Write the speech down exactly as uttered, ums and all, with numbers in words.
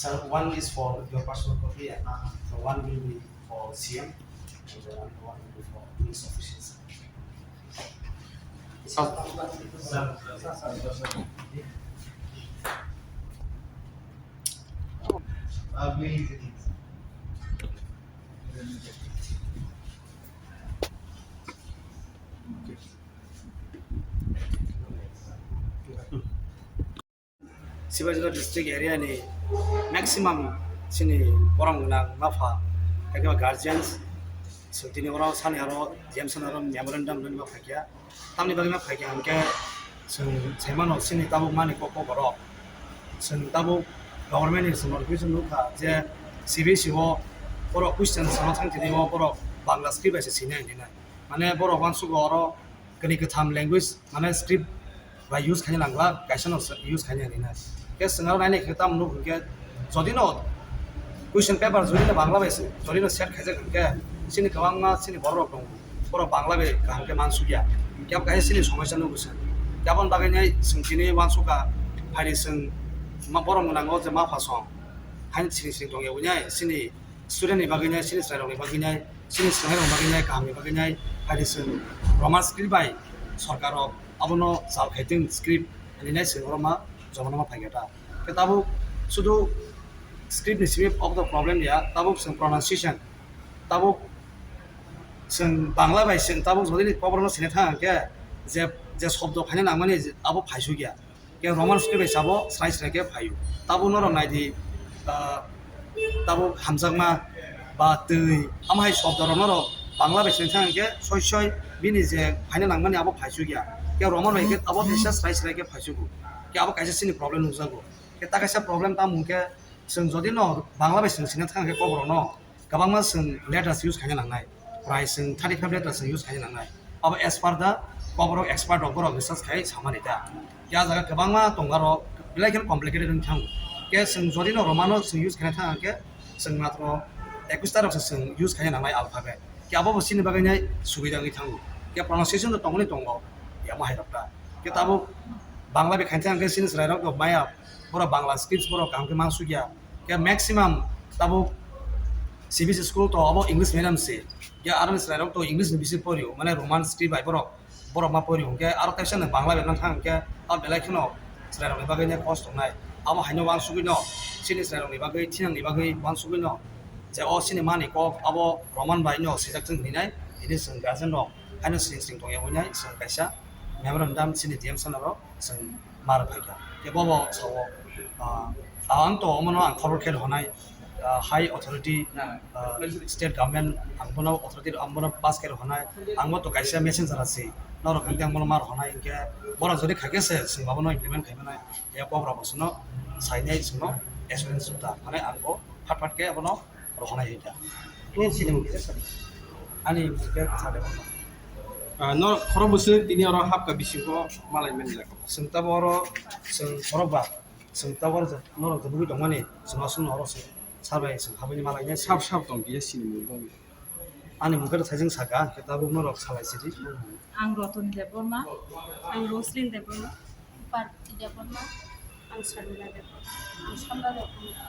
Uh, one is for your personal copy, and uh, the one will be for C M, and the other one will be for police officials. Sivajigarh district area ni maximum chini borok gwnang ma pha, haikhe guardians, so tini oro sani aro Jameson aro memorandum rwna ma phaikha. Tamni bagwi ma phaikha hwnkhe chwng saimano chini tabuk mani kok kok borok. Chwng tabuk government ni chwng notification nukha je C B S E o borok question sama thang tini o borok Bangla script bai se sinai hinwi nai. Mane borok uansugo oro kani kwtham language mane script bai use khaina nangla, kaisa no use khaina hinwi nai. Khe chwng aro nainai khe tamo nuk hwnkhe jodi no question paper jodi no Bangla bai se, jodi no set khaijak hwnkhe chini kwbangma chini borok rok tongo, borok Bangla bai kaham khe mansukya. Khe abo kaisa chini somosya nugo se. Khe aboni bagwi nai chwng tini uansukha, phaidi chwng ma borok mwnango je ma pha song haini sini sini tongya wngnai chini student ni bagwi nai, chini chwrairokni bagwi nai, chini swnairokni bagwi nai, kahamni bagwi nai, phaidi chwng Roman script bai sorkar rok abono chal khaitwng script hinwi nai chwng oro ma jomano ma phaikha ta. Khe tabuk sudu script ni simi okto problem ya, tabuk chwng pronunciation, tabuk chwng Bangla bai chwng tabuk jodi ni koborokno sini thang khe je, je shobdo phaina nangmani abo phaisukya. Khe Roman script bai sabo srai srai khe phaio. Tabuk norok naidi, ah, tabuk hamjakma ba twi, amo hai shobdo rok norok Bangla bai sini thang khe soi soi bini je phaina nangmani abo phaisukya. Khe Roman bai khe abo teisa srai srai khe phaisugo. Khe abo kaisa chini problem nukjago. Khe ta kaisa problem tamo hwnkhe chwng jodi no Bangla bai chwng sini thang khe koborokno, kwbangma chwng letters use khaina nangnai, prai chwng thirty five letters chwng use khaina nangnai. Abo as per the koborok expert rok borok research khai samani ta. Khe ah jaga kwbangma tongo aro belai kheno complicated wng thango. Khe chwng jodi no Romano chwng use khaina thang khe chwng matro ekwis ta rok se chwng use khaina nangnai alphabet. Khe abo bo chini bagwi nai subida wngwi thango. Khe pronunciation no tongoni tongo, yamo hai rok ta. Khe tabuk Bangla bai khaina thang khe chini chwrai rok no maya, borok Bangla scripts borok kaham khe mansukya. Khe maximum tabuk C B S E school to abo English medium se. Khe aroni chwrairok to English ni bisi porio, mane Roman script bai borok, borok ma porio. Khe aro teisa no Bangla bai nang thang khe abo belai kheno chwrairokni bagwi ne kosto wngnai. Abo haino uansugwi no chini chwrairokni bagwi, thinangni bagwi uansugwi no je o chini mani kok abo Roman bai no swijak thwng hinwi nai, tini chwng guardian rok haino sring sring tongya wngnai, chwng kaisa memorandum chini D M sana rok chwng mar phaikha. Khe bobo sao, ah, ang to omono ang khobor khe rwnai, ah, high authority, ah, state government ang bono authority ang bono pass khe rwnai, ang bo to kaisa messenger asi, norok hwnkhe ang bono mar rwnai, hwnkhe borok jodi khaikhe se chwng abono implement khaimanai, ya kok rok bo chwngno sainai chwngno assurance rwkha, mane ang bo phat phat khe abono rohornai hai kha. Nini sini mung kisa sadi. Ani mung khe sade bono. Ah, no khoro bwswk tini oro hapka bisingo malai mani jaga. Chwng tabuk oro chwng khoro ba, chwng tabuk oro norok jabugwi tongmani, chwng aswkno oro chwng sabai chwng habwini malai nai. Sab sab tong kisa sini mung bangwi. Ani mung khe thaijwng saka, khe tabuk norok salai sidi. Ang Rotoni Debbarma. Ang Roslin Debbarma. Parvati Debbarma. Ang Sharmila Debbarma. Ang Samla Debbarma.